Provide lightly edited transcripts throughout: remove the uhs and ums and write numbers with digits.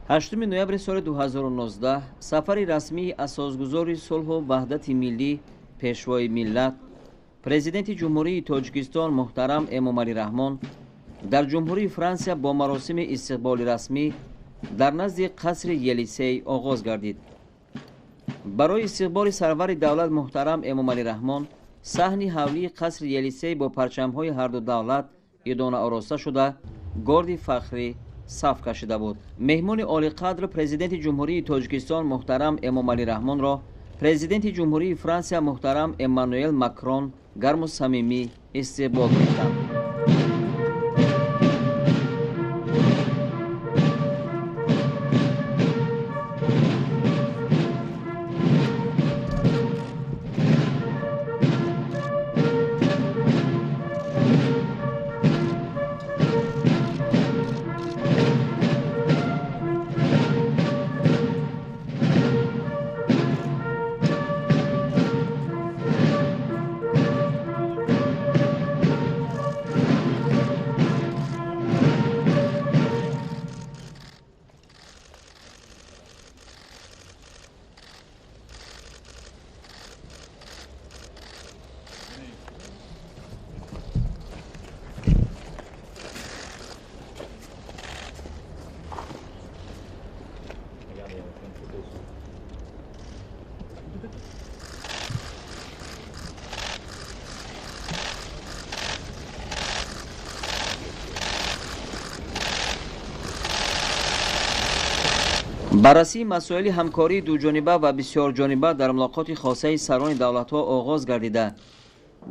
8 ноябри соли 2019 сафари расмии асосгузори сулҳу ваҳдати миллӣ, пешвои миллат, президенти Ҷумҳурии Тоҷикистон муҳтарам Эмомалӣ Раҳмон дар Ҷумҳурии Франсия бо маросими истиқболи расмӣ дар назди қасри Елисей оғоз гардид. Барои истиқболи сарвари давлат муҳтарам Эмомалӣ Раҳмон саҳни ҳавлии қасри Елисей бо парчамҳои ҳарду давлат идона ороста шуда, горди фахрӣ саф кашида буд. Меҳмони олиқадр президенти Ҷумҳурии Тоҷикистон муҳтарам Эмомалӣ Раҳмонро президенти Ҷумҳурии Франсия муҳтарам Эммануэл Макрон гарму самимӣ истиқбол гирифтанд. Баррасии масоили ҳамкории дуҷониба ва бисёрҷониба дар мулоқоти хосаи сарони давлатҳо оғоз гардида,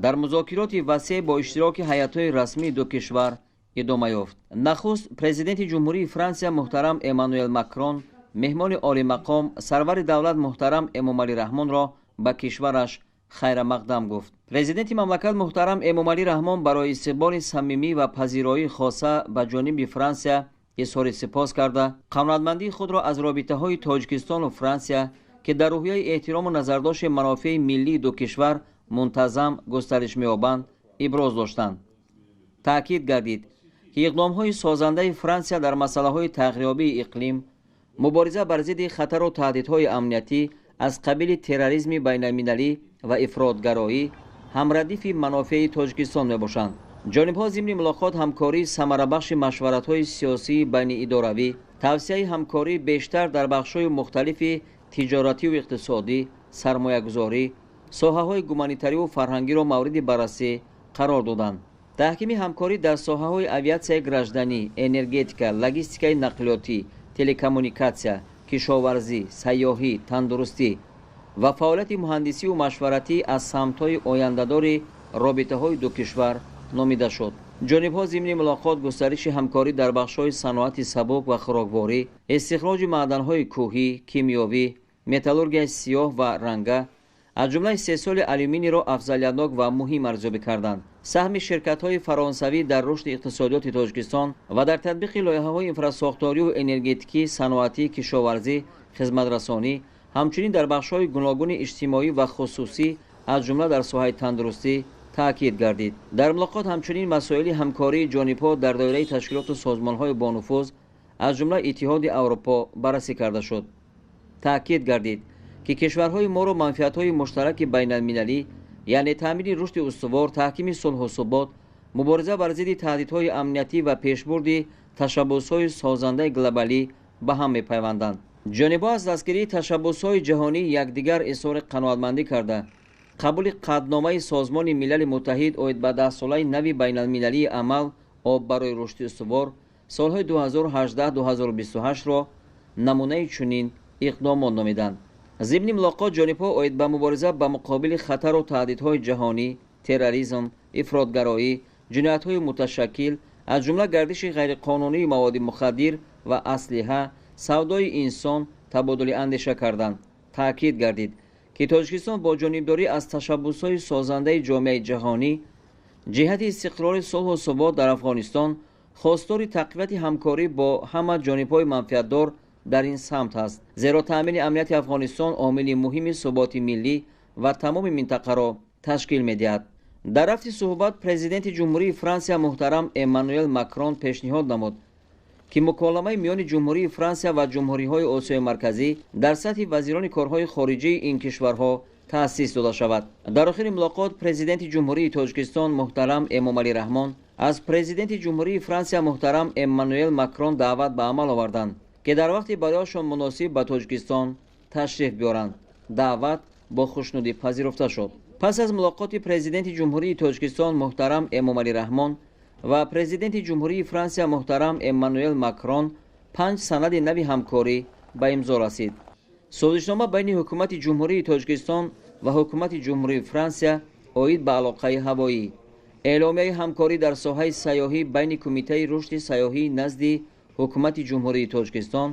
дар музокироти васеъ бо иштироки ҳайатҳои расмии ду кишвар идома ёфт. Нахуст президенти Ҷумҳурии Франсия муҳтарам Эммануэл Макрон меҳмони олимақом сарвари давлат муҳтарам Эмомалӣ Раҳмонро ба кишвараш хайрамақдам гуфт. Президенти мамлакат муҳтарам Эмомалӣ Раҳмон барои истиқболи самимӣ ва пазироии хоса ба ҷониби Франсия изҳори сипос карда, қаноатмандии худро аз робитаҳои Тоҷикистону Франсия, ки дар рӯҳияи эҳтирому назардошти манофеи миллии ду кишвар мунтазам густариш меёбанд, иброз доштанд. Таъкид гардид, ки иқдомҳои созандаи Франсия дар масъалаҳои тағйирёбии иқлим, мубориза бар зидди хатару таҳдидҳои амниятӣ аз қабили терроризми байналмилалӣ ва ифротгароӣ ҳамрадифи манофеи Тоҷикистон мебошанд. Ҷонибҳо зимни мулоқот ҳамкории самарабахши машваратҳои сиёсии байниидоравӣ, тавсияи ҳамкории бештар дар бахшҳои мухталифи тиҷоративу иқтисодӣ, сармоягузорӣ, соҳаҳои гуманитариву фарҳангиро мавриди баррасӣ қарор доданд. Таҳкими ҳамкорӣ дар соҳаҳои авиатсияи гражданӣ, энергетика, логистикаи нақлиётӣ, телекоммуникатсия, кишоварзӣ, сайёҳӣ, тандурустӣ ва фаъолияти муҳандисиву машваратӣ аз самтҳои ояндадори робитаҳои ду кишвар номида шуд. Ҷонибҳо зимни мулоқот густариши ҳамкорӣ дар бахшҳои саноати сабук ва хӯрокворӣ, истихроҷи маъданҳои кӯҳӣ, кимиёвӣ, металлургияи сиёҳ ва ранга, аз ҷумла истеҳсоли алюминийро афзалиятнок ва муҳим арзёбӣ карданд. Саҳми ширкатҳои фаронсавӣ дар рушди иқтисодиёти Тоҷикистон ва дар татбиқи лоиҳаҳои инфрасохторию энергетикӣ, саноатӣ, кишоварзӣ, хизматрасонӣ, ҳамчунин дар бахшҳои гуногуни иҷтимоӣ ва хусусӣ, аз ҷумла дар соҳаи тандурустӣ таъкид гардид. Дар мулоқот ҳамчунин масоили ҳамкории ҷонибҳо дар доираи ташкилоту созмонҳои бонуфуз, аз ҷумла Иттиҳоди Аврупо баррасӣ карда шуд. Таъкид гардид, ки кишварҳои моро манфиатҳои муштараки байналмилалӣ, яъне таъмини рушди устувор, таҳкими сулҳу субот, мубориза бар зидди таҳдидҳои амниятӣ ва пешбурди ташаббусҳои созандаи глобалӣ ба ҳам мепайванданд. Ҷонибҳо аз дастгирии ташаббусҳои ҷаҳонии якдигар изҳори қаноатмандӣ карда, қабули қатъномаи Созмони Милали Муттаҳид оид ба даҳсолаи нави байналмилалии амал об барои рушди устувор солҳои 2018-2028-ро намунаи чунин иқдомот номиданд. Зимни мулоқот ҷонибҳо оид ба мубориза ба муқобили хатару таҳдидҳои ҷаҳонӣ, терроризм, ифротгароӣ, ҷиноятҳои муташаккил, аз ҷумла гардиши ғайриқонунии маводи мухаддир ва аслиҳа, савдои инсон табодули андеша карданд. Таъкид гардид, ки Тоҷикистон бо ҷонибдорӣ аз ташаббусҳои созандаи ҷомеаи ҷаҳонӣ ҷиҳати истиқрори сулҳу субот дар Афғонистон хостори тақвияти ҳамкорӣ бо ҳама ҷонибҳои манфиатдор дар ин самт аст, зеро таъмини амнияти Афғонистон омили муҳими суботи миллӣ ва тамоми минтақаро ташкил медиҳад. Дар рафти суҳбат президенти Ҷумҳурии Франсия муҳтарам Эммануэл Макрон пешниҳод намуд, ки муколамаи миёни Ҷумҳурии Франсия ва ҷумҳуриҳои Осиёи Марказӣ дар сатҳи вазирони корҳои хориҷии ин кишварҳо таъсис дода шавад. Дар охири мулоқот Президенти Ҷумҳурии Тоҷикистон муҳтарам Эмомалӣ Раҳмон аз Президенти Ҷумҳурии Франсия муҳтарам Эммануэл Макрон даъват ба амал оварданд, ки дар вақти барояшон муносиб ба Тоҷикистон ташриф биёранд. Даъват бо хушнудӣ пазируфта шуд. Пас аз мулоқоти Президенти Ҷумҳурии Тоҷикистон муҳтарам Эмомалӣ Раҳмон ва Президенти Ҷумҳурии Франсия муҳтарам Эммануэл Макрон 5 санади нави ҳамкорӣ ба имзо расид. Созишнома байни Ҳукумати Ҷумҳурии Тоҷикистон ва Ҳукумати Ҷумҳурии Франсия оид ба алоқаи ҳавоӣ, эъломияи ҳамкорӣ дар соҳаи сайёҳӣ байни Кумитаи рушди сайёҳӣ назди Ҳукумати Ҷумҳурии Тоҷикистон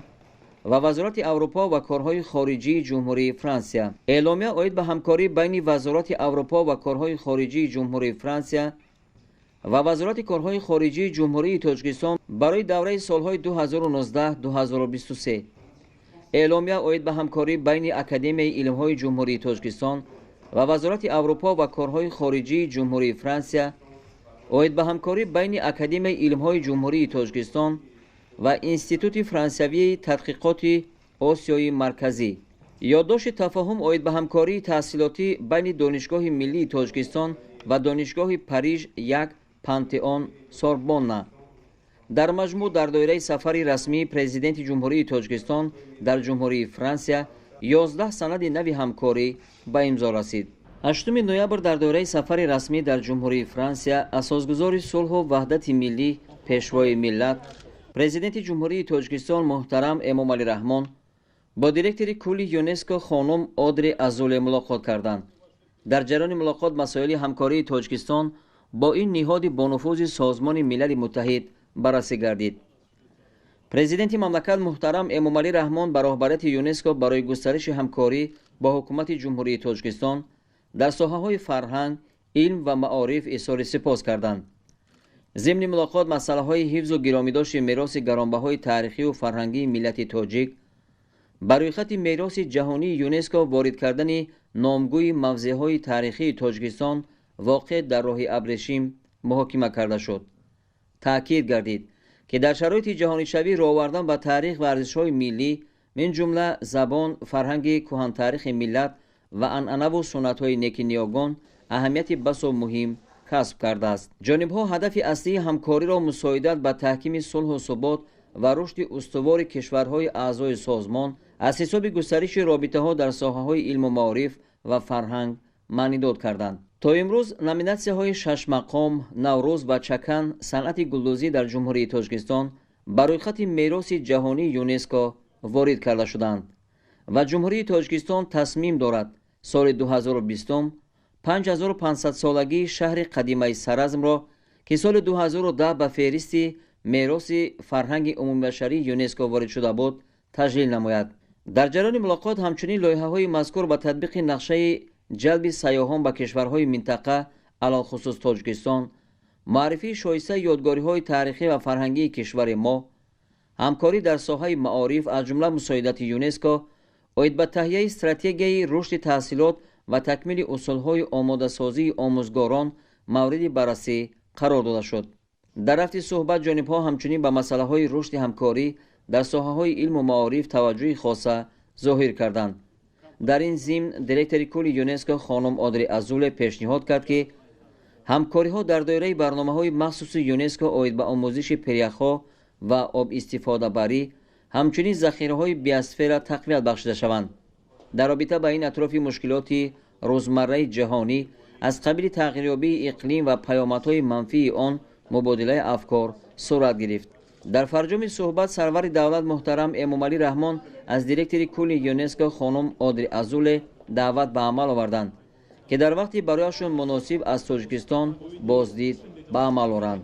ва Вазорати Аврупо ва корҳои хориҷии Ҷумҳурии Франсия, эъломия оид ба ҳамкорӣ байни Вазорати Аврупо ва корҳои хориҷии Ҷумҳурии Франсия ва Вазорати корҳои хориҷии Ҷумҳурии Тоҷикистон барои давраи солҳои 2019-2023, эъломия оид ба ҳамкорӣ байни Академияи илмҳои Ҷумҳурии Тоҷикистон ва Вазорати Аврупо ва корҳои хориҷии Ҷумҳурии Франсия оид ба ҳамкорӣ байни Академияи илмҳои Ҷумҳурии Тоҷикистон ва Институти франсиявии тадқиқоти Осиёи Марказӣ, ёддошти тафоҳум оид ба ҳамкории таҳсилотӣ байни Донишгоҳи миллии Тоҷикистон ва Донишгоҳи Париж 1 Пантеон Сорбонна. Дар маҷмӯъ дар доираи сафари расмии Президенти Ҷумҳурии Тоҷикистон дар Ҷумҳурии Франсия 11 санади нави ҳамкорӣ ба имзо расид. 8 ноябр дар доираи сафари расмӣ дар Ҷумҳурии Франсия асосгузори сулҳу ваҳдати миллӣ, пешвои миллат, Президенти Ҷумҳурии Тоҷикистон муҳтарам Эмомалӣ Раҳмон бо директори кулли ЮНЕСКО хонум Одри Азуле мулоқот карданд. Дар ҷараёни мулоқот масоили ҳамкории Тоҷикистон бо ин ниҳоди бонуфузи Созмони Милали Муттаҳид баррасӣ гардид. Президенти мамлакат муҳтарам Эмомалӣ Раҳмон ба роҳбарияти ЮНЕСКО барои густариши ҳамкорӣ бо Ҳукумати Ҷумҳурии Тоҷикистон дар соҳаҳои фарҳанг, илм ва маориф изҳори сипос карданд. Зимни мулоқот масъалаҳои ҳифзу гиромидошти мероси гаронбаҳои таърихию фарҳангии миллати тоҷик, ба рӯйхати мероси ҷаҳонии ЮНЕСКО ворид кардани номгӯи мавзеъҳои таърихии Тоҷикистон воқеъ дар роҳи Абрешим муҳокима карда шуд. Таъкид гардид, ки дар шароити ҷаҳонишавӣ рӯ овардан ба таърих ва арзишҳои миллӣ, мин ҷумла забон, фарҳанги кӯҳантаърихи миллат ва анъанаву суннатҳои неки ниёгон аҳамияти басо муҳим касб кардааст. Ҷонибҳо ҳадафи аслии ҳамкориро мусоидат ба таҳкими сулҳу субот ва рушди устувори кишварҳои аъзои созмон аз ҳисоби густариши робитаҳо дар соҳаҳои илму маориф ва фарҳанг маънидод карданд. То имрӯз номинатсияҳои шашмақом, Наврӯз ва чакан, санъати гулдӯзӣ дар Ҷумҳурии Тоҷикистон ба рӯйхати мероси ҷаҳонии ЮНЕСКО ворид карда шуданд ва Ҷумҳурии Тоҷикистон тасмим дорад соли 2020 5500-солагии шаҳри қадимаи Саразмро, ки соли 2010 ба феҳристи мероси фарҳанги умумибашарии ЮНЕСКО ворид шуда буд, таҷлил намояд. Дар ҷараёни мулоқот ҳамчунин лоиҳаҳои мазкур ба татбиқи нақшаи ҷалби сайёҳон ба кишварҳои минтақа, алалхусус Тоҷикистон, муаррифии шоистаи ёдгориҳои таърихӣ ва фарҳангии кишвари мо, ҳамкорӣ дар соҳаи маориф аз ҷумла мусоидати ЮНЕСКО оид ба таҳияи стратегияи рушди таҳсилот ва такмили усулҳои омодасозии омӯзгорон мавриди баррасӣ қарор дода шуд. Дар рафти суҳбат ҷонибҳо ҳамчунин ба масъалаҳои рушди ҳамкорӣ дар соҳаҳои илму маориф таваҷҷӯҳи хоса зоҳир карданд. Дар ин зимн директори кулли ЮНЕСКО хонум Одри Азуле пешниҳод кард, ки ҳамкориҳо дар доираи барномаҳои махсуси ЮНЕСКО оид ба омӯзиши пиряхҳо ва обистифодабарӣ, ҳамчунин захираҳои биосфера тақвият бахшида шаванд. Дар робита ба ин атрофи мушкилоти рӯзмарраи ҷаҳонӣ аз қабили тағйирёбии иқлим ва паёмадҳои манфии он мубодилаи афкор сурат гирифт. Дар фарҷоми суҳбат сарвари давлат муҳтарам Эмомалӣ Раҳмон аз директори кулли ЮНЕСКО хонум Одри Азуле даъват ба амал оварданд, ки дар вақти барояшон муносиб аз Тоҷикистон боздид ба амал оранд.